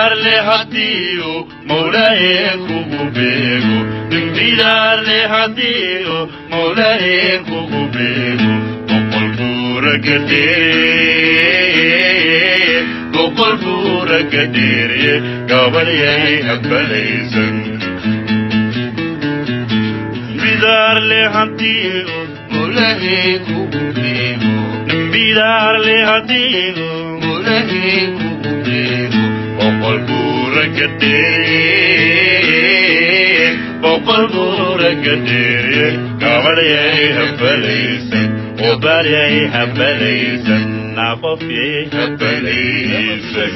Nimbidaarle hadiyo mawlaye kugu beego, nimbidaarle hadiyo mawlaye kugu beego, 100 buura gadheer, 100 buura gadheerye, gabaryay habbalaysan. Nimbidaarle hadiyo mawlaye kugu beego, nimbidaarle hadiyo mawlaye kugu beego, 100 buura gadheer, 100 buura gadheerye, gabaryay habbalaysan, gabaryay habbalaysan, naqofyay habbalaysan.